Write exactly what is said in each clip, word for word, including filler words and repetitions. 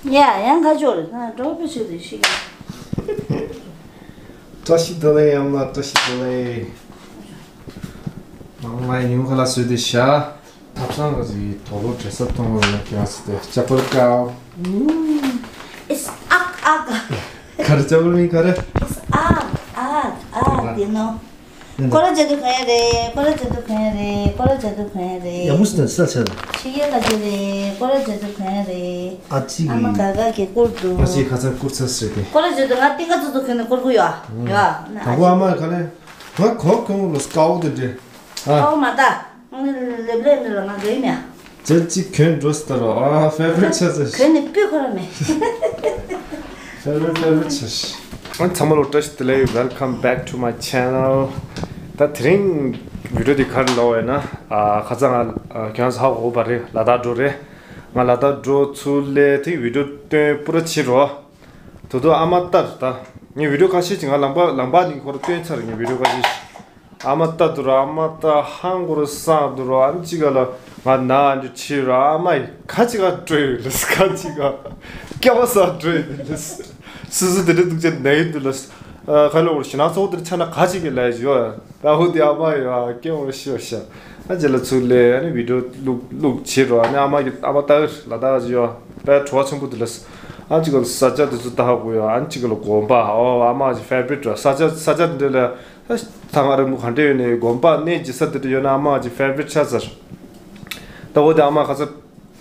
ཡ་ཡང་ཁ་ཕྱོགས་རེད། ང་འགྲོ་བ་ཕྱོགས་དེ་ཤི་གི། བཀྲ་ཤིས་བདེ་ལེགས། ཡམ་ལ་བཀྲ་ཤིས་བདེ་ལེགས། མང་མང་ཉུང་ཁ་ལ་བཟོས་ཏེ་བཞག་ཐབ་ཚང་གི་དོ་ལོ་བྲེ་སབ་གཏོང་བ་ལ་ཁྱེད་རང་ཚོ་དེ་ཅ་པར་ཀའོ། It's ཨག་ཨག། ག་རེ་ཅ་པར་མིན་ག་རེ། It's ཨག་ཨག་ཨག་དེ་ནོ། ཀོ་ར་ཇ་དུ་ག་ཡ་རེད། ཀོ་ར་ཇ་དུ་ག་ཡ་རེད། ཀོ་ར་ཇ་དུ་ག་ཡ་རེད། ཡ་མུ་སི་ན་ས་ཆ་རེད། ཆི་ཡ་ལ་ཇ་རེད། ཀོ་ར་ཇ་དུ་ག་ཡ་རེད། ཨ་ཅི་ཨ་མ་གི་ག་ག་གི་བསྐུར་འདུག་ཨ་ཅི་ཁ་ཚ་བསྐུར་ཚ་ཟེར་ཏེ། ཀོ་ར་ཇ་དུ་ང་ཏིང་ཀ་ཙུ་ཙུ་གི་ནི་བསྐུར་གི་ཡོད། ཡོད་ན། དང་པོ་ཨ་མ་ག་ལེ། ང་གོ་གོང་ལོ་སྐའོ་དེ་འདྲེ། ཨ། ཀའོ་མ་ད། ང་ལེབ་ལེབ་ནི་ལ་ང་གི་མེད། ཅེར་ཅིག་གོན་འགྲོ་སྟེ་རོ། ཨ། ཕེ་ཝ་རི་ཊི་ཆགས་ཚར། གོན་ནི་སྤུས་ཁོ་ར་མེད། ཕེ་ཝ་རི་ཊི་ཕེ་ཝ་རི་ཊི་ཆགས། ཨ། ཚང་མ་ལ་བཀྲ་ཤིས་བདེ་ལེགས། Welcome back to my channel. ད་དེ་རིང་བི་ཌི་ཡོ་འདི་ག་རེ་ལབ་ཡོད་ན། ཨ། ཁ་སང་ང་ཨ་ཁྱེད་རང་ཚོ་ཧ་གོ་བ་རེད། ལ་དྭགས་འགྲོ་རེད། ང་ལ་དྭགས་འགྲོ་ཚུར་སླེབས་དེ་བི་ཌི་ཡོ་སྟོན་པུ་ར་ཕྱིར་རོ། དོ་དོ་ཨ་མ་ལྟར་ད། ངས་བི་ཌི་ཡོ་ཁ་ཤས་ཅིག་ང་ལམ་པ་ལམ་པ་ནི་ཁོ་ར་སྟོན་ཚར། ངས་བི་ཌི་ཡོ་ཁ་ཤས་ཤིག་ཨ་མ་ལྟ་དུ་ར། ཨ་མ་ལྟ་ཧང་གོ་ར་སང་དུ་ར། ཨ་ནི་ཅི་ག་ལ་ང་ན་འདི་ཆི་ར། ཨ་མ་ཡི་ཁ་ཅི་ག་སྤྲོད་ཡོད་ལ། ཁ་ཅི་ག་སྐྱ་བ་ས་སྤྲོད་ཡོད་ལ། སུ་སུ་དེ་འདྲ་འདུག་ཅེ་ན་ཡོད་དུ་ལ། ཁ་ལོ་བོར་ཞི་ན་ཚོགས་དེར་ཆ་ན་ག་ཅི་གི་ལ་ཡོད། ད་ཧུ་དེ་ཨ་མ་ཡོད་སྐྱ་བོ་ཤི་བ་ཤ། ཨ་ཅེ་ལ་ཚུར་ལས་ཨ་ནི་བི་ཌི་ཡོ་ལུག་ལུག་ཆི་ར། ཨ་ནི་ཨ་མ་གི་ཨ་མ་ལྟ་ལ་ད་ག་ཅི་ཡོད་པའི་བྲོ་བ་ཆེན་པོ་དུ་ལ། ཨ་ཅི་ག་ལ་ས་ཆ་དེ་ཚོ་ལྟ་ཧ་གོ་ཡོད། ཨ་ནི་ཅི་ག་ལ་དགོན་པ། ཨོ་ཨ་མ་གི་ཕེ་ཝ་རི་ཊི་ར། ས་ཆ་ས་ཆ་དེ་འདྲ་ལ། ད་ང་རང་ག་འདྲ་ཡོད་ནས་དགོན་པ་གནས་ཀྱི་ས་དེ་འདྲ་ཡོད་ན་ཨ་མ་གི་ཕེ་ཝ་རི་ཊི་ཆགས་ཚར། ད་འོ་དེ་ཨ་མ་ཁ་ཚ་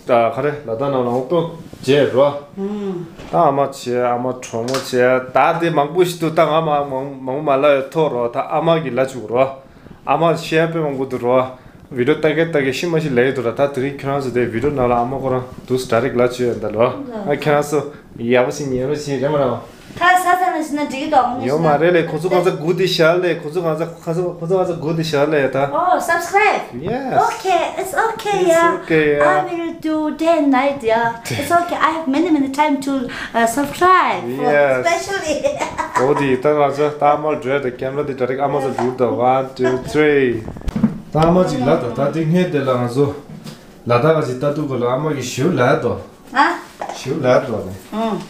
ད་ག་རེ་ལ་ད་ནང་ལ་འོང་སྤོ་བྱས་རོ། ད་ཨ་མ་བྱས། ཨ་མ་གྲོགས་མོ་བྱས། ད་དེ་མང་པོ་ཞིག་འདུག་ད་ང་མ་མང་མང་པོ་མ་ལབ་ཡ་ཐོག་རོ། ད་ཨ་མ་གི་ལ་བཅུག་རོ། ཨ་མ་བཤད་དཔེ་མང་པོ་འདུག་རོ། བི་ཌི་ཡོ་ལྟ་གེ་ལྟ་གེ་ཤི་མ་ཤི་ལས་འདུག་ར། ད་དེ་རིང་ཁྱོད་རང་ཚོ་དེ་བི་ཌི་ཡོ་ནང་ལ་ཨ་མ་ཁོ་རང་འདུག་ཌའི་རེག་ལ་བཅོས་ཡོད་འདུག་ལོ། ཨ་ཁྱོད་རང་ཚོ་ཡག་པོ་ཞིག་ཉན་རོགས་ཞིག་རེད་མ་རང་། ད་ས་ས་ན་ཤི་ན་འགྲིག་གི་འདུག་ཡོད་མ་རེད་ལས། ཁོ་ཚོ་གང་ཚ་སྒུག་དེ་ཤར་ལས། ཁོ་ཚོ་གང་ཚ་ཁ་ཚ་ཁོ་ཚོ་གང་ཚ་སྒུག་དེ་ཤར་ལས་ད། Oh, subscribe. Yes. Okay, it's okay, yeah. It's okay, yeah. I will do day and night, yeah. It's okay. I have many, many time to uh, subscribe for, yes, especially. འོ་དེ་ད་ང་ཚོ་ད་མར་འགྲོ་ཡ་ད་ཀེམ་ར་དེ་ཌའི་རེག་ཨ་མ་ཚོ་འགྲོ་ད། One, two, three. ད་ཨ་མ་ཅིག་ལ་ད་ད་དེ་སྔས་དེ་ལ་ང་ཚོ་ལ་ད་ག་ཅིག་ལྟ་དུས་ག་ལ་ཨ་མ་གི་ཞུ་ལ་ད། ཨ། ཞུ་ལ་ད་ནས། ཨང་།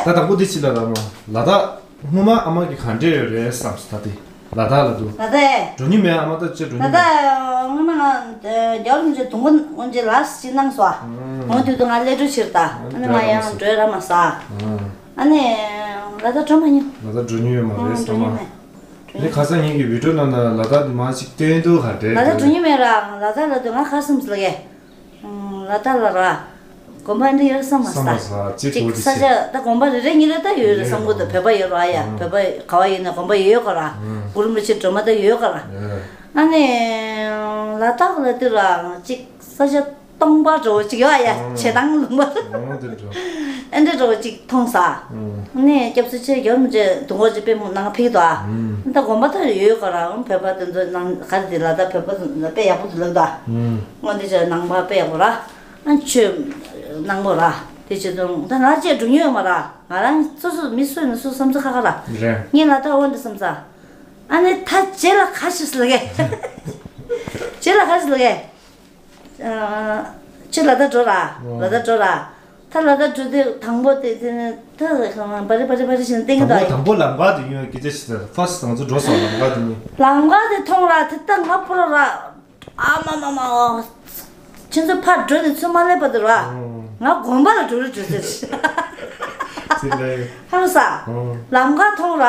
ད་དང་པོ་དེ་ཅི་ལ་ལ་མ་ལ་ད་སྔོན་མ་ཨ་མ་གི་ག་འདྲས་ཡོད་རེད་བསམ་སོང་ད་དེ། ལ་དྭགས་ལ་འདུག་ལ་དྭགས་འགྲོ་མྱོང་མེད། ཨ་མ་ད་ཅི་འགྲོ་མྱོང་མེད། ལ་དྭགས་སྔོན་མ་ང་རྒྱལ་བ་རིན་པོ་ཆེ་དུས་འཁོར་དབུ་འབྱེད་ལ་སི་ཅིག་གནང་སོང་། ཨང་། འོ་དུས་དུ་ང་སླེབས་འགྲོ་ཕྱིར་ད། ཨ་ནི་ང་ཡང་འགྲོ་ར་མ་ཟ། ཨང་། ཨ་ནི་ལ་དྭགས་འགྲོ་མ་མྱོང་། ལ་དྭགས་འགྲོ་མྱོང་ཡོད་མ་རེད་ཨང་། འགྲོ་བསམ་མྱོང་མ། མེད། དེ་ཁ་སང་ངེད་ཀྱི་བི་ཌི་ཡོ་ནང་ན་ལ་དྭགས་འདི་མ་ཅིག་སྟོན་འདུག་ག་རེད། ལ་དྭགས་འགྲོ་མྱོང་མེད་ར། ལ་དྭགས་ལ་དུས་ང་ཁ་སུམ་ཟ་ལ་གས། ལ་དྭགས་ལ་ར། དགོན་པ་འདི་ཡོད་བསམ་མ་ས། བསམ་མ་ས་ཅི་གོ་ཅི་ས་ཆ་ད་དགོན་པ་རེ་རེ་གཉིས་རེ་ད་ཡོད་རེད་བསམ་གོ་ད། བོད་པ་ཡོད་ར་ཡ། བོད་པ་ག་བ་ཡིན་ན་དགོན་པ་ཡོད་ག་ར། གུ་རུ་རིན་པོ་ཆེ་སྒྲོལ་མ་ད་ཡོད་ག་ར། ཨ་ནི་ལ་དྭགས་ལ་དེ་ར་ཅིག་ས་ཆ་སྟོང་པ་འདྲ་བོ་ཅིག་ཡོད་ཡ། བྱེ་ཐང་ལུང་པ། ཨ་འདྲ་འདྲ་བོ་ཅིག་མཐོང་ས། ཨ་ནི་སྐྱབས་སུ་ཆེ་རྒྱལ་བ་རིན་པོ་ཆེ་དུས་འཁོར་ཅིག་དཔེ་མོ་ནང་ཕེབས་ཏོ། ད་དགོན་པ་ད་ཡོད་ག་ར། བོད་པ་དེ་ཚོ་ནང་ག་རེ་དེ་ལ་ད་བོད་པ་དཔེ་ཡག་པོ་དུ་ལགས་ད། ཨ་འདི་ཆ་ནང་པ་དཔེ་ཡག་པོ་ར། ཨ་ཆོས་ནང་པོ་ར། དེ་ཆེད་དུ་ད་ང་ཅེས་འགྲོ་མྱོང་ཡོད་མ་ར། ང་རང་སོ་སོ་མི་སུ་ཡིན་ན་སུ་བསམ་ཚུལ་ཁ་ཁ་ར། རེད། ངས་ལ་དྭགས་འོ་འདི་བསམ་ས། ཨ་ནི་ད་རྗེས་ལ་ཁ་ཤས་ལ་གས། རྗེས་ལ་ཁ་ཤས་ལ་གས། ཨ་ཁྱོད་ལ་དྭགས་འགྲོ་ར། ལ་དྭགས་འགྲོ་ར། ད་ལ་དྭགས་འགྲོ་དུས་དང་པོ་དེ་དེ་ནི་ད་བ་རི་བ་རི་བ་རི་བྱས་ནས་བསྟན་གི་དང་པོ་འདུག་དང་པོ་ལམ་ཁ་དེ་ཡོང་སྐད་ཆ་ཞིག་ད་ཕར་ང་ཚོ་འགྲོ་སོང་ལམ་ཁ་དེ་ནི། ལམ་ཁ་དེ་མཐོང་ར་དེ་ད་ང་སྤོ་ར་ར། ཨ་མ་མ་མ། ཁྱེད་ཚོ་ཕར་འགྲོ་ནས་ཚུར་མ་སླེབས་བར་དུ་ར། ང་དགོན་པ་ལ་འགྲོ་རེ་འགྲོ་ཟེར། ཅི་ལས། ཧང་སང་། ལམ་ཁ་མཐོང་ར།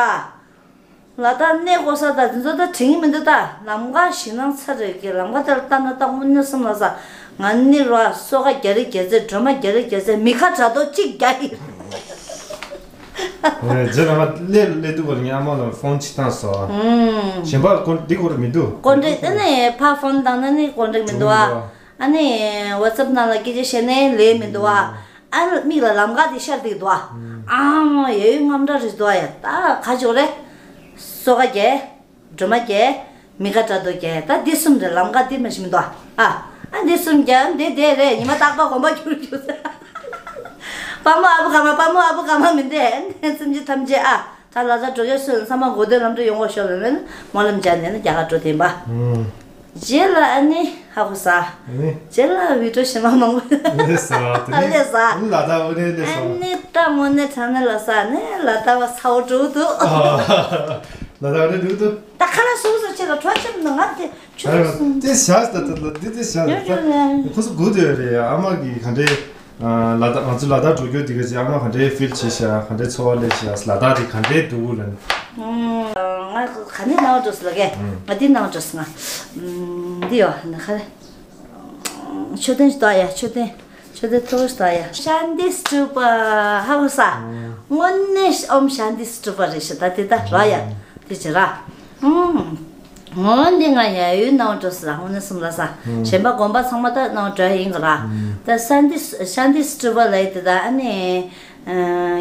ལ་དྭགས་གནས་དགོས་ས་དང་དེ་ཚོ་ད་དྲན་གྱི་མི་འདུག་ད་ལམ་ཁ་ཞེད་སྣང་ཚ་རེད་ཀྱི། ལམ་ཁ་དེར་ལྟ་ན་ད་དངོས་གནས་སེམས་ལ་ས། ང་ནི་ར་སོ་ཁ་རྒྱ་རི་རྒྱ་ཚད། སྒྲོལ་མ་རྒྱ་རི་རྒྱ་ཚད། མི་ཁ་དྲག་མདོག་གཅིག་རྒྱག་གི། ཨོ་ཡ། རྗེས་ལ་ང་སླེབས་སླེབས་དུས་སྐོར་ངའི་ཨ་མ་ལ་ཕོན་ཅིག་བཏང་སོང་། ཨུམ། གཞན་པ་ཀོན་འདི་སྐོར་མི་འདུག་ཀོན་ཊེག་ཨ་ནི་ཕར་ཕོན་བཏང་ན་ནི་ཀོན་ཊེག་མི་འདུག་ཨ། ཨ་ནི་ཝ་ཊི་སེབ་ནང་ལ་སྐད་ཆ་བཤད་ནའི་ལན་མི་འདུག་ཨ། ཨ་ནི་མིག་ལ་ལམ་ཁ་དེ་ཤར་བསྡད་འདུག་ཨ། ཨ་མ་ཡ་ཡོད་དངངས་སྐྲག་རེད་འདུག་ཨ། ཡ་ད་ག་ཅོག་རེད། སོ་ཁ་རྒྱས། སྒྲོལ་མ་རྒྱས། མི་ཁ་དྲག་མདོག་རྒྱས། ད་འདི་གསུམ་རེད། ལམ་ཁ་འདི་མ་ཤེས་མི་འདུག་ཨ། ཨ་འདི་གསུམ་རྒྱས་འདི་བསྡད་རེད། ཉི་མ་རྟག་པར་དགོན་པ་འགྱུར་འགྱུར། དཔའ་མོ་ཨ་བུ་ག་མ། དཔའ་མོ་ཨ་བུ་ག་མ་མི་འདུག་སེམས་ཅན་ཐམས་ཅད་ཨ། ད་ལ་དྭགས་འགྲོ་མཁན་སུ་ཡིན་ཚང་མ་མགོ་སྟོད་ལམ་འགྲོ་ཡོང་བ་ཤོག་ལབ་ནས་སྨོན་ལམ་བརྒྱབ་ནས་ནི་རྒྱ་གར་འགྲོ་བསྡད་པ། ཨུམ། རྗེས་ལ་ཨ་ནི་ཧ་གོ་ས། ཨ་ནི། རྗེས་ལ་བི་ཌིའོ་ཞེ་མ་མང་པོ་ལས་ས། དེ་ནི་ལས་ས། ཨ་ནི་ལ་དྭགས་འོ་ནས་ལས་ས། ཨ་ནི་ད་མོ་ནས་ཚང་ནས་ལ་ས་ནས་ལ་དྭགས་བ་ཚ་བོ་འགྲོ་འདུག་ལ་དྭགས་འོ་ནས་འགྲོ་འདུག་ད་ཁ་ལག་སོ་སོ་ཆེ་ལ་འཕྲོ་ཆེ་ལ་ང་དེ་ཆུ་ཨ་སོང་། དེ་བཞག་ད་ད་ད་དེ་དེ་བཞག་ཡོད་ད་ཡོད་ལ། ཁོ་ཚོ་སྒུག་དེ་ཡོད་རེད། ཨ་མ་གི་ག་འདྲས། ལ་དྭགས་ང་ཚོ་ལ་དྭགས་འགྲོ་རྒྱུ་དེ་ག་ཅིག་ཨ་མ་ག་འདྲའི་ཕིལ་བྱེད་ཤག་ག་འདྲའི་ཚོར་བ་སླེབས་ཤག་ལ་དྭགས་དེ་ག་འདྲའི་འདུག་ལབ་ནས། ང་ག་ནས་ནང་འགྲོ་སོང་ལ་གས། ང་འདི་ནང་འགྲོ་སོང་ང་། འདི་ཡོད་ན་ཁ་རེ། མཆོད་རྟེན་ཞིག་འདུག་ཡ། མཆོད་རྟེན། མཆོད་རྟེན་མཐོ་པོ་ཞིག་འདུག་ཡ། ཤཱནྟི་སྟུ་པ་ཧ་གོ་ས། དངོས་གནས་ཨོམ་ཤཱནྟི་སྟུ་པ་རེད་ཤག་ད་དེ་ད་ར་ཡ། དེ་ཅི་ར། འོ་འདི་ང་ཡ་ཡུལ་ནང་འགྲོ་ས་ལ་དངོས་གནས་སུམ་ལ་ས། གཞན་པ་དགོན་པ་ཚང་མ་ད་ནང་འགྲོ་ཡ་ཡིན་ག་ར། ད་ཤཱནྟི་ཤཱནྟི་སྟུ་པ་ལ་ཡི་དེ་ད་ཨ་ནི།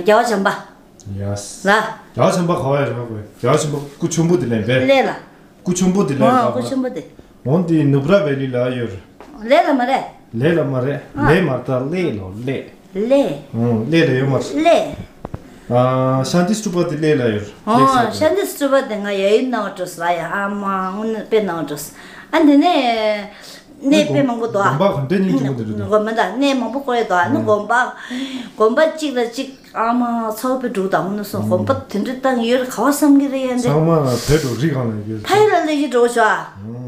རྒྱལ་བ་བྱམས་པ། ཡེས། ལ། རྒྱལ་བ་བྱམས་པ་ག་བ་ཡ་རེད་བ་གོ། རྒྱལ་བ་བྱམས་པ་སྐུ་ཆེན་པོ་དེ་ལས་པས། ལས་ལ། སྐུ་ཆེན་པོ་དེ་ལས་ཨ་སྐུ་ཆེན་པོ་དེ། འོ་འདི་ནུབ་ར་ཝེ་ལི་ལ་ཡོད། ལས་ལ་མ་རེད། ལས་ལ་མ་རེད། ལས་མ་རེད་ད་ལས་ལོ་ལས། ལས། ལས་ལ་ཡོད་མ་རེད། ལས། ཤཱནྟི་སྟུ་པ་དེ་ལས་ལ་ཡོད། ལས་ཤཱནྟི་སྟུ་པ་དེ་ང་ཡ་ཡུལ་ནང་འགྲོ་ས་ལ་ཡ་ཨ་མ་དངོས་གནས་དཔེ་ནང་འགྲོ་ས། ཨ་འདི་ནས། གནས་དཔེ་མང་པོ་འདུག་ཨ། དགོན་པ་ག་འདྲ་སྙིང་རྗེ་མོ་འདི་འདྲ་འདུག་དགོན་པ་དང་གནས་མང་པོ་བསྐོར་ཡོད་འདུག་ཨ། ནི་དགོན་པ། དགོན་པ་གཅིག་ལ་གཅིག་ཨ་མ་ཚོགས་པའི་འབྲུག་དང་ནུ་སོང་དགོན་པ་དེ་འདྲ་བཏང་ཡོད་རེད་ག་བ་བསམ་གི་རེད་ཡ་འདི། ཚང་མ་ལ་བོད་འགྲོ་རི་སྒང་ལ་ཡོད། ཕ་ཡུལ་ལ་སླེབས་ཀྱི་འགྲོ་ཤག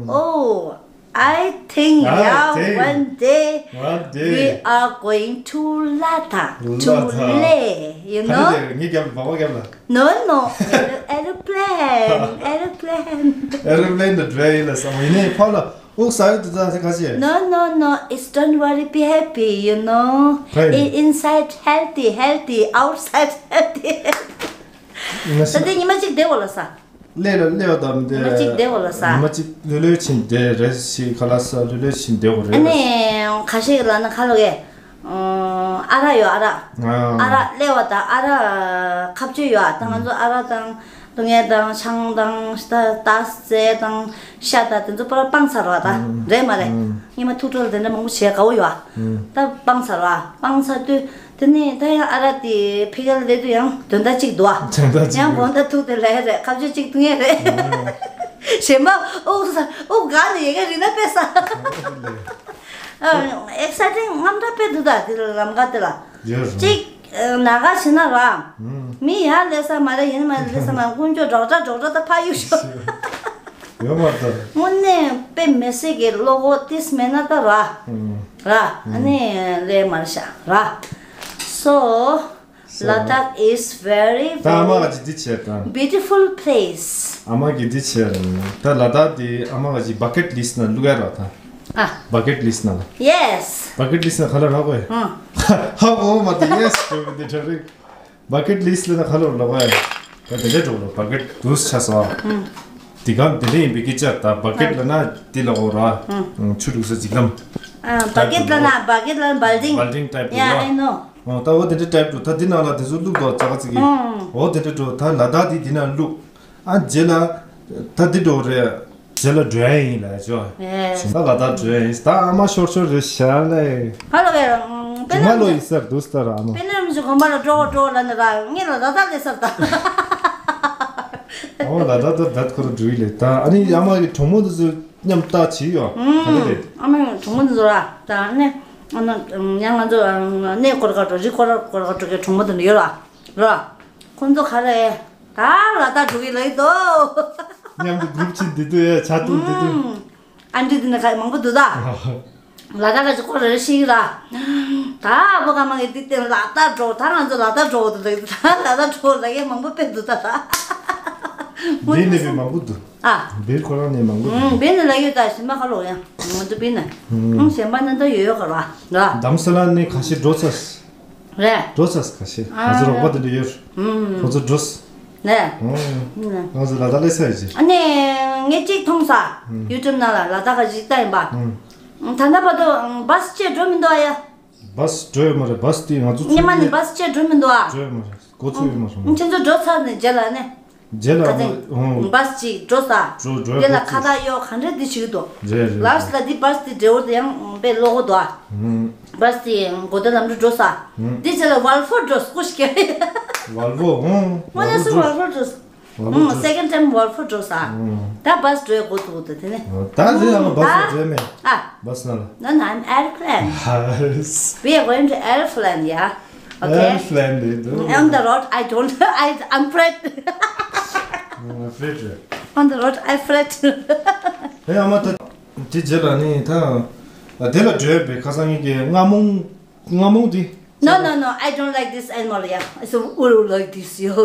Oh, I think, yeah, one day, one day we are going to Ladakh, to Leh, you know? ངའི་རྒྱབ་ལ་བག་བག་རྒྱབ་ལ། No, no, aeroplane, aeroplane. Aeroplane the train ལ་བསམ་ཡིན་ནའི་ཕ་ལ། ཨོ་ས་ཡོད་དུ་ད་ཁ་ཤས། No, no, no, it's don't worry, be happy, you know. Inside healthy, healthy, outside healthy. ད་དེ་ཉི་མ་གཅིག་བསྡད་འོ་ལ་ས། ལས་ལ་ལས་བ་དམ་དེ། ཉི་མ་གཅིག་བསྡད་འོ་ལ་ས། ཉི་མ་གཅིག་ལོས་ལོས་ཕྱིན་བསྡད་རེད་ཤི་ཁ་ལ་ས་ལོས་ལོས་ཕྱིན་བསྡད་འོ་རེད། ཨ་ནི་ཁ་ཤས་ལ་ན་ཁ་ལོ་གས། ཨ་རག་ཡོད་ཨ་རག་ཨ་རག་ཀླད་པ་དང་ཨ་རག་ཁ་བཅོས་ཡོད་ཨ། ད་ང་ཚོ་ཨ་རག་དང་སྡུག་བསྔལ་དང་ཆང་དང་ད་རྩེ་དང་ཤ་དང་དེ་ཚོ་པར་སྤང་ཚར་བ་ད་རེད་མ་རེད། ཉི་མ་ཐུག་འཕྲོ་ལ་དེ་འདྲ་མང་པོ་བྱས་དགའ་བོ་ཡོད་ཨ། ད་སྤང་ཚར་བ་སྤང་ཚར་དུས་དེ་ནས་ད་ཡང་ཨ་རག་དེ་ཕི་གལ་ལས་དུས་ཡང་དོན་དག་གཅིག་འདུག་ཨ། དོན་དག་གཅིག་ཡང་དགོང་དག་ཐུག་དེ་ལས་རེད་ཁ་བཅོས་གཅིག་བཏུང་ཡས་རེད། གཞན་པ་ཨོ་ས་ཨོ་ག་ནས་ཡི་གེ་རིག་ན་དཔེ་ས། ཨེག་སའི་ཊིང་རྔམ་སྒྲ་དཔེ་འདུག་ད་དེ་ལ་ལམ་ཁ་དེ་ལ། ཡོད་རེད། གཅིག་ནང་ག་ཕྱིན་ན་ར། མི་ཡར་སླེབས་ས་མ་རེད། ཡིན་མ་རེད་སླེབས་ས་མ་རེད། དཀོན་མཆོག་འགྲོགས་འདྲ་འགྲོགས་འདྲ་ད་ཕ་ཡུག་ཤོག་ཡོད་མ་རེད་ད། དངོས་གནས་དཔེ་མི་སྲིད་ཀྱི་བློ་ཁོག་ཏིས་མེད་ན་ད་ར། ར་ཨ་ནི་ལས་མ་རེད་ཤག་ར། So Ladakh is very, ད་ཨ་མ་ག་very ཅི་འདི་བྱས་དང་། Beautiful place. ཨ་མ་གི་འདི་བྱས་རེད། ད་ལ་དྭགས་དེ་ཨ་མ་ག་ཅི་བ་ཀེཊ་ལིསཊ་ནང་བླུག་ཡ་ར་ད། ཨ། བ་ཀེཊ་ལིསཊ་ནང་ལ། Yes. བ་ཀེཊ་ལིསཊ་ནང་ག་ལ་རག་གོ་ཡ། ཧ་གོ་མ་ད་ཡེས་ཞུ་གི་འདི་གྲ་རིག་བ་ཀེཊ་ལིསཊ་ལ་ན་ག་ལ་རག་གོ་ཡ། ད་དེ་འདྲ་འགྲོ་རོགས་བ་ཀེཊ་དུས་ཆ་ས། དེ་ག་དེ་འདྲ་ཡིན་པའི་སྐད་ཆ་ད་བ་ཀེཊ་ལ་ན་དེ་ལ་འོ་ར། ཆུ་འདུག་ས་འཇིག་ལམ། བ་ཀེཊ་ལ་ན་བ་ཀེཊ་ལ་ན་བལ་ཌིང་། བལ་ཌིང་ཊའིབ་Yeah, I know. ཨོ་ད་འོ་དེ་འདྲ་ཊའིབ་འགྲོ་ད་འདི་ནང་ལ་དེ་ཚོ་བླུགས་འདུག་ཙག་ཙིག་གི་ཨོ་དེ་འདྲ་འགྲོ་ད་ལ་དྭགས་དེ་འདི་ན་བླུགས། ཨ་རྗེས་ལ་ད་འདི་འགྲོ་རེད། རྗེས་ལ་འགྲོ་ཡ་ཡིན་ལ་ཅོ། ད་ལ་དྭགས་འགྲོ་ཡ་ཡིན་ད་ཨ་མ་ཤོར་ཤོར་རེད་ཤ་ལེ། ཧ་ལོ་གས། དཔེ་ན་མ་ལོ་ཡི་སར་འདུག་སྟ་ར་ཨ་མ། དཔེ་ན་མི་ཞིག་གོམ་པ་ལ་འགྲོ་འགྲོ་ལ་ནི་ར་ངས་ལ་ལ་དྭགས་ལས་སར་ད། ཨོ་ལ་དྭགས་ད་ད་ཁོ་ར་འགྲོ་ཡི་ལེ་ད་ཨ་ནི་ཨ་མ་གི་གྲོགས་མོ་འདི་ཚོ་མཉམ་ལྟ་བྱེད་ཡོད་ག་ལེ་རེད། ཨ་མ་གྲོགས་མོ་འདི་ཚོ་ར་ད་ཨ་ནི་ཨ་ནི་ཡང་ང་ཚོ་གནས་སྐོར་ག་འགྲོ་རི་སྐོར་སྐོར་ག་འགྲོ་གི་གྲོགས་མོ་འདི་འདྲ་ཡོད་ར་ར། ཁོང་ཚོ་ག་རེ། ད་ལ་དྭགས་འགྲོ་གི་ལ་ཡི་དོ། མཉམ་དུ་གུ་རུབ་ཕྱིན་འདི་དུ་ཡ་ཆ་ཏུ་འདི་དུ། ཨ་འདྲི་འདི་ནི་ཁ་མང་པོ་འདུག་ད། ལ་དྭགས་ཀ་ཅིག་སྐོར་རེ་ཤིག་ར། ད་ཨ་ཕོ་ཀ་མ་གི་འདི་བསྟན་ལ་དྭགས་འགྲོ་ད་ང་ཚོ་ལ་དྭགས་འགྲོ་འདུག་ད་ལ་དྭགས་འགྲོ་ལ་ཡ་མང་པོ་དཔེ་འདུག་ད་ད། འདི་ནི་བི་མང་པོ་འདུག་ཨ། འདིར་ཁོ་རང་ནི་མང་པོ་འདུག་བི་ནི་ལ་ཡོད་ད་ཞིམ་པ་ཁ་ལོ་ཡ། ང་ཚོ་བི་ནི། གཞན་པ་ནི་ད་ཡོད་ཡོད་ག་ར། ར། དམ་ས་ལ་ནི་ཁ་ཤས་འགྲོ་ཚར། རེད། འགྲོ་ཚར་ཁ་ཤས་ང་ཚོ་རོགས་པ་དེ་འདྲ་ཡོད། ཁོ་ཚོ་འགྲོ། རེད། ང་ཚོ་ལ་དྭགས་སླེབས་ཚར་ཡོད་ཅེ། ཨ་ནི་ངས་གཅིག་མཐོང་ས། ཡུ་ཊུབ་ནང་ལ་ལ་དྭགས་ཀ་ཞིག་ལྟ་ཡིན་པ། ད་ལྟ་བར་དུ་བཱས་ཅེ་འགྲོ་མི་འདུག་ཨ་ཡ། བཱས་འགྲོ་ཡོད་མ་རེད་བཱས་དེ་ང་ཚོ་ཚུར་ཉི་མ་ནི་བཱས་ཅེ་འགྲོ་མི་འདུག་ཨ། འགྲོ་ཡོད་མ་རེད་འགོ་ཚུགས་ཡོད་མ་རེད། ཁྱེད་ཚོ་འགྲོ་ཚར་ནས་རྗེས་ལ་ནི། རྗེས་ལ་ཁ་སང་ཧོང་། བཱས་ཅིག་འགྲོ་ས། འགྲོ་འགྲོ་དེ་ལ་ཁ་བཏགས་གཡོག་ག་འདྲ་འདི་བྱེད་ཀྱི་འདུག་རེད་རེད་ལཱས་ལ་འདི་བཱས་འདི་འབྲེལ་བོ་དེ་ཡང་དཔེ་བློ་ཁོག་འདུག་ཨ། བཱས་དེ་གོ་བདེ་ལམ་འགྲོ་འགྲོ་ས། འདི་རྗེས་ལ་ཝལ་ཕོ་འགྲོ་སྐུ་ཞིག་གས། ཝལ་ཕོ་ཧོང་། ངོ་ནས་སུ་ཝལ་ཕོ་འགྲོ། ང་ཚོ་ཨུམ། སེ་ཀེན་ཌི་ཊའིམ་ཝོལ་ཕོར་འགྲོ་ས། ཨུམ། ད་བྷ་སི་འགྲོ་ཡ་འགོ་ཚུགས་འདུག་དེ་ནས། ད་དེ་ཡང་བྷ་སི་ཨ། འགྲོ་ཡ་མེད། ཨ། བྷ་སི་ནང་ལ། No, no, I'm airplane. We are going to airplane, yeah. Okay. Airplane རེད་འདུག On the road, I don't, I, I'm afraid. ཨུམ། ཨ་ཕི་རེད་རེད། On the road, I afraid. ཧེ་ཨ་མ་ད་དེ་རྗེས་ལ་ནི་ད་དེ་ལ་འགྲོ་ཡ་པའི་ཁ་སང་ངེད་ཀྱི་རྔ་མོང་། རྔ་མོང་དེ། No, no, no, I don't like this animal, yeah. So, I don't like this, yeah. I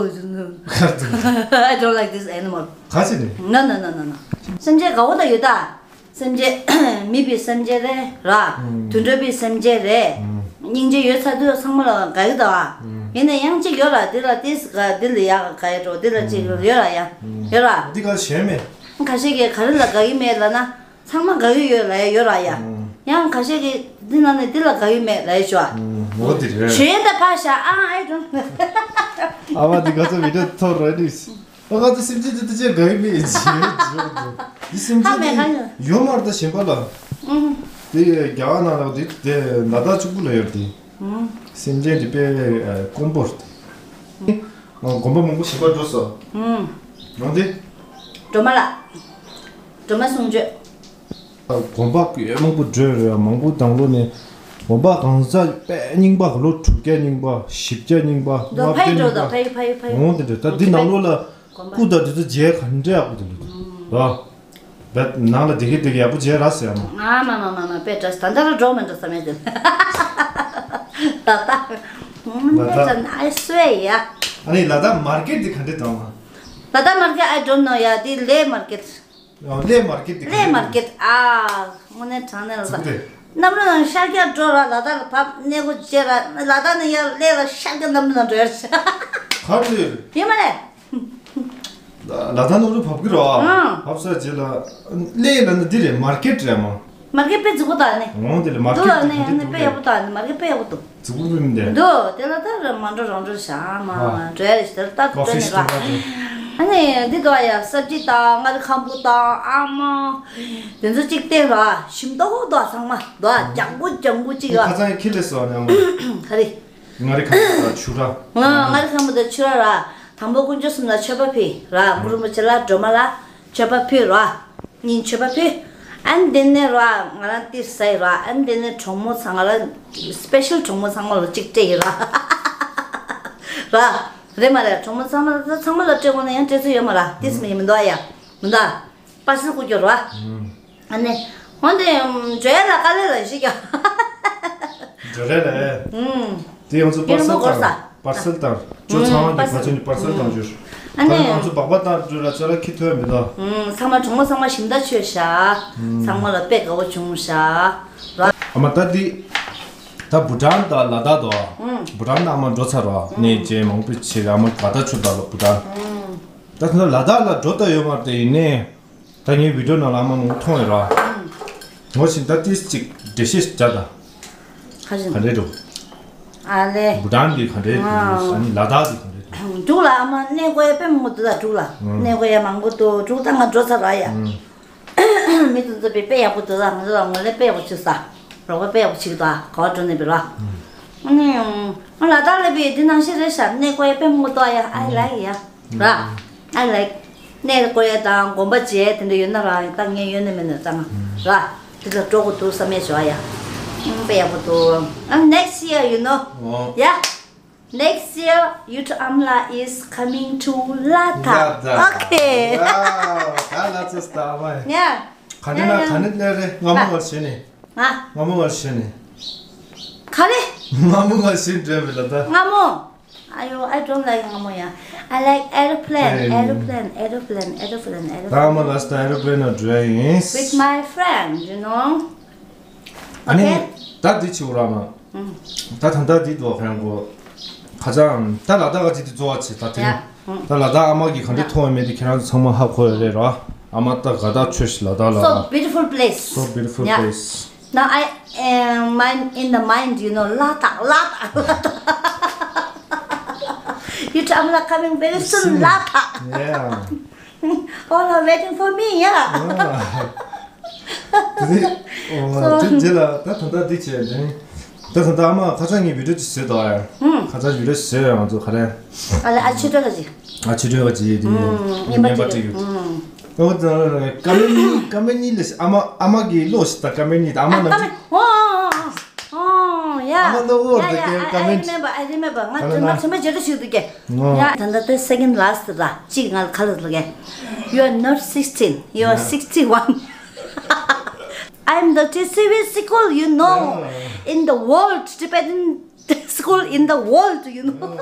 don't like this animal. ག་ཅི་ནི། No, no, no, no, no. སེམས་ཅན་དགའ་བོ་ད་ཡོད་ད། སེམས་ཅན། མི་པའི་སེམས་ཅན་རེད་ར། ཨུམ། དུད་འགྲོ་པའི་སེམས་ཅན་རེད། ཨུམ། སྙིང་རྗེ་ཡོད་ཚ་དུས་ཚང་མ་ལ་དགའ་གི་ད་བ། ཨུམ། ཡིན་ན་ཡང་གཅིག་ཡོད་ར། འདི་ལ་ཏིས་དགའ། འདི་ལ་ཡག་དགའ་ཡ་འགྲོ། འདི་ལ་གཅིག་ཡོད་ར་ཡ། ཨུམ། ཡོད་ར། འདི་ག་ཞེ་མེད། ཁ་ཤས་ཀྱིས་ག་རེ་ལ་དགའ་གི་མེད་ལབ་ན། ཚང་མ་དགའ་གི་ཡོད་ལབ་ཡ་ཡོད་ར་ཡ། ཨུམ། ཡང་ཁ་ཤས་ཀྱིས་འདི་ནང་ནས་འདི་ལ་དགའ་གི་མེད་ལབ་ཡ་ཞུ་བ། ཨུམ། འོ་དེ་རེད། ཞེ་ད་ཕ་ཤ་ཨ་ཨེ་འགྲོ། ཨ་བ་འདི་ག་ཚོད་བི་ཌིའོ་ཐོར་རེ་ནིས། ཨ་ག་ཚོད་སེམས་ཅན་འདི་ད་ཅི་དགའ་གི་མེད་ཅེས་འདི་སེམས་ཅན་ཨ་མེད་ག་ཡོད། ཡོད་མ་རེད་ད་གཞན་པ་ལ། ཨུམ། དེ་རྒྱ་གར་ནང་ལ་དེ་དེ་ལ་དྭགས་གཅིག་པུ་ལ་ཡོད་དེ། ཨུམ། སེམས་ཅན་དེ་དཔེ་དཀོན་པོ་རེད། ཨུམ། དགོན་པ་མང་པོ་ཞིག་པར་འགྲོ་སོང་། ཨུམ། ཡོང་དེ། སྒྲོལ་མ་ལགས། སྒྲོལ་མ་གསུང་ཆོས། དགོན་པ་དཔེ་མང་པོ་འགྲོ་རེད། མང་པོ་དང་ལོ་ནས་དགོན་པ་གང་ས་དཔེ་རྙིང་པ་ལོ་དྲུག་བརྒྱ་རྙིང་པ་བཞི་བརྒྱ་རྙིང་པ་ལྔ་བརྒྱ་རྙིང་པ། འོང་དེ་འདྲ་ད་འདི་ནང་ལོགས་ལ་སྐུ་དང་དེ་ཚོ་མཇལ་ག་འདྲ་ཡག་པོ་དེ་འདྲ་འདུག་ར། བེད་ནང་ལ་བསྡད་ཀྱི་བསྡད་ཀྱི་ཡག་པོ་མཇལ་ར་ཟེར་ཡ་མ། ཨ་མ་མ་མ་མ་དཔེ་དྲག་ད་ལྟ་ར་འགྲོ་མི་འགྲོ་བསམ་ཡ་དེ། ད་ལྟ། ལ་དྭགས། དཔེ་དྲག་ཨ་སུའི་ཡ། ཨ་ནི་ལ་དྭགས་མར་ཀེད་དེ་ག་འདྲ་དང་བ། ལ་དྭགས་མར་ཀེད་I don't know ཡ། དེ་གླེ་མར་ཀེད། ཨོ་གླེ་མར་ཀེད་དེ་ག་འདྲ། གླེ་མར་ཀེད་ཨ། དངོས་གནས་དྲང་གནས་ལ་ཟུག་དེ། གནམ་གྲུ་ནང་ཤར་རྒྱག་འགྲོ་ར། ལ་དྭགས་ལ་བབས་གནས་སྒོ་བཅད་ར། ལ་དྭགས་ནས་ཡར་གླེ་ལ་ཤར་རྒྱག་གནམ་གྲུ་ནང་འགྲོ་ཡ་རེད། ག་འགྲོ་ཡ་རེད། ཡོད་མ་རེད། ལ་དྭགས་ནང་ལ་བབས་ཀྱི་རེད་ཨ། ཨང་། བབས་ས་རྗེས་ལ་གླེ་ལབ་ན་འདི་རེད། མར་ཀེད་རེད་མ། མར་ཀེད་དཔེ་རྫིག་པོ་དང་ནི། འོང་དེ་ལ་མར་ཀེད་དེ་ག་འདྲ་འདུག་ནི་དཔེ་ཡག་པོ་དང་ནི། མར་ཀེད་དཔེ་ཡག་པོ་འདུག་རྫིག་པོ་རུ་མི་འདུག་དེ་ལ་ད་ར་མ་འགྲོ་རང་འགྲོ་བྱ་མ་ཨ། འགྲོ་ཡ་རེད་ཟེར་ད་འགྲོ་ནི་ར། ཨ་ནི་འདི་འདུག་ཡ་སབ་ཇི་དང་མངར་ཁམ་བུ་དང་ཨ་མ། དེ་ཚོ་གཅིག་བསྟན་ར། ཞིམ་མདོག་མདོག་ཚང་མ་འདུག་ཨ། ལྗང་གུ་ལྗང་གུ་གཅིག་ཡོད། ཁ་སང་ཁྱི་ལས་སོ་ནི་ཨ་མ། ག་རེ། མངར་ཁམ་བུ་དང་ཕྱུར་ར། ང་མངར་ཁམ་བུ་དང་ཕྱུར་ར་ར། དང་པོ་དཀོན་མཆོག་གསུམ་ལ་མཆོད་པ་ཕུལ་ར། གུ་རུ་རིན་པོ་ཆེ་ལ་སྒྲོལ་མ་ལ་མཆོད་པ་ཕུལ་ར། གཉིས་མཆོད་པ་ཕུལ། ཨ་ནི་དེ་ནས་ར་ང་རང་ཏིས་ཟ་ཡི་ར། ཨ་ནི་དེ་ནས་གྲོགས་མོ་ཚང་ང་ལ་སི་པེ་ཤལ་གྲོགས་མོ་ཚང་མ་ལ་གཅིག་སྤྲད་ཡི་ར། ར། རེད་མ་རེད། གྲོགས་མོ་ཚང་མ་ཚང་མ་ལ་སྤྲད་དགོས་ན་ཡང་སྤྲད་ཚུལ་ཡོད་མ་ར། ཏིས་མི་ཡིན་མི་འདུག་ཨ་ཡ། མི་འདུག་པར་སེལ་བསྐུར་རྒྱུ་ར། ཨ་ནི། འོན་ཏེ་འགྲོ་ཡ་ལ་དཀའ་ལས་ལ་ཞིག་ཡ། འགྲོ་རེད་ལ། ཨུམ། དེ་ཡང་ཚོ་པར་སེལ་དང་། པར་སེལ་དང་། ཁྱོད་ཚང་མ་གི་ཨུམ། ཕ་ཆོས་ནི་པར་སེལ་དང་བཅུར། ཨ་ད་ནི་ང་ཚོ་སྦག་སྦག་བཏང་བཅུར་ལ་ཅ་ལག་ཁྱི་ཐོན་མི་འདུག་ཨུམ། ཚང་མ་གྲོགས་མོ་ཚང་མ་ཞིམ་ད་ཆོས་ཤ། ཚང་མ་ལ་དཔེ་དགའ་བོ་བྱུང་ཤ། ར། ཨ་མ་ད་འདི། ད་བུ་ཊན་དང་ལ་དྭགས་དོ། ཨུམ། བུ་ཊན་ད་ཨ་མ་འགྲོ་ཚར་བ། ནས་རྗེས་མང་པོ་བྱེད་ཨ་མ་ག་ད་ཆུ་ད་ལོ་བུ་ཊན། ད་ད་ལ་དྭགས་ལ་འགྲོ་ད་ཡོད་མ་རེད་དེ་ཡིན་ནས། ད་ངའི་བི་ཌིའོ་ནང་ལ་ཨ་མ་མང་པོ་མཐོང་ཡོད་ར། ངོ་ཤེས་ད་ཏིས་ཅིག་འགྲེལ་བཤད་ཅིག་བྱ་ད། ཁ་ཅིག་ག་འདྲས་འགྲོ། ཨ་ལེ། བུ་ཊན་གྱི་ག་འདྲས་འགྲོ། ཨ་ནི་ལ་དྭགས་ཀྱི་ག་འདྲས་འགྲོ། འབྲུག་ལ་ཨ་མ་གནས་སྐོར་ཡ་དཔེ་མང་པོ་འདུག་ད་འབྲུག་ལ། གནས་སྐོར་ཡ་མང་པོ་འདུག་འབྲུག་ད་ང་འགྲོ་ཚར་ར་ཡ། མི་དེ་ཚོ་དཔེ་དཔེ་ཡག་པོ་འདུག་ད་ང་ཚོ་ལ་ངོ་ལེ་དཔེ་ཡག་པོ་བྱུང་ས། རོགས་པ་དཔེ་ཡག་པོ་བྱེད་ཀྱི་འདུག་ག་བ་འགྲོ་ནས་བི་ར། ཨ་ནི། ང་ལ་དྭགས་ལ་བི་འདི་ནང་བཞིན་རེད་ཤག་གནས་སྐོར་ཡ་དཔེ་མང་པོ་འདུག་ཡ། I like ཡ། ར། I like གནས་སྐོར་ཡ་དང་དགོན་པ་མཇལ་དེ་འདྲ་ཡོད་ན་ར། ད་ངས་ཡོད་ནས་མེད་ནས་ཙང་ར། དེ་ལ་འགྲོ་དགོས་འདུག་བསམ་ཡས་བྱུང་ཡ། ཨང་། དཔེ་ཡག་པོ་འདུག་ཨང་། Next year, you know. ཨོ། Yeah. Next year, Youth Amla is coming to Ladakh. Ladakh. Okay. Wow. ད་ལ་ཚོ་སྟ་བ། Yeah. ག་ནས་ན་ག་ནས་ན་རེད། སྔ་མོ་ང་བྱས་ནས། ང་། སྔ་མོ་ང་བྱས་ནས། ག་རེ། སྔ་མོ་ང་བྱས་འདྲ་བ་ལ་ད། སྔ་མོ། I, I don't like སྔ་མོ་ཡ། I like aeroplane, aeroplane, aeroplane, aeroplane, aeroplane. ད་ང་ལ་སྟ་aeroplane ནང་འགྲོ་ཡ་ཡིན། With my friend, you know. ཨ་ནི། Okay. ད་འདི་ཆུ་ར་མ། ད་ད་ལྟ་འདི་འདུག་ཧན་གོ། ཁ་ཅང་ད་ལ་དྭགས་ཀ་ཅི་འདི་གཙོ་བ་ཆེ་ད་དེ་རིང་། ད་ལ་དྭགས་ཨ་མ་གི་ག་འདྲ་མཐོང་བ་མེད་དེ་ཁྱེད་རང་ཚོ་ཚང་མ་ཧ་གོ་ཡ་རེད་ར། ཨ་མ་ད་ག་ད་ཆོས་ཤིག་ལ་དྭགས་ལ། So beautiful place. So beautiful place. Now I am mind in the mind, you know, ལ་དྭགས་ལ་དྭགས་ལ་དྭགས། Youth Amla coming very soon, ལ་དྭགས། Yeah. All are waiting for me, yeah. དེ་ནི། ཨོ། དེ་རྗེས་ལ་ད་ད་ལྟ་འདི་བྱས་དེ་ནི། ད་ད་ལྟ་ཨ་མ་ཁ་ཚང་ངའི་བི་ཌིའོ་ཅིག་བཟོས་འདུག་ཨ། ཁ་ཚང་བི་ཌིའོ་བཟོས་ཡོད་ང་ཚོ་ག་རེ། ཨ་ལ་ཨ་ཆོས་སྒྲ་ག་ཅིག་ཨ་ཆོས་སྒྲོན་པ་ཅིག་དེ་ཉན་པ་ཅིག་ཡོད། ཨོ་ད་ཀ་མེ་ནི་ཀ་མེ་ནི་ལས་ཨ་མ་ཨ་མ་གི་ལོ་ཞིག་ད་ཀ་མེ་ནི་ད་ཨ་མ་ནམ་ཅི། Oh, yeah. ཨ་མ་ལོ་ཨོ་yeah, ད་yeah, ཀ་I, I མེ་ནི། Remember, I remember. ང་ད་ན་ན་ཚོད་མ་ཇེ་ཏོ་ཞིག་འདུག་གས། ངོ་། Yeah, ད་ད་ད་second last ལ་གཅིག་ང་ལ་ཁ་ལ་ལ་གས། You are not sixteen, you are sixty-one. I'm the T C V school, you know, in the world, Tibetan school in the world, you know.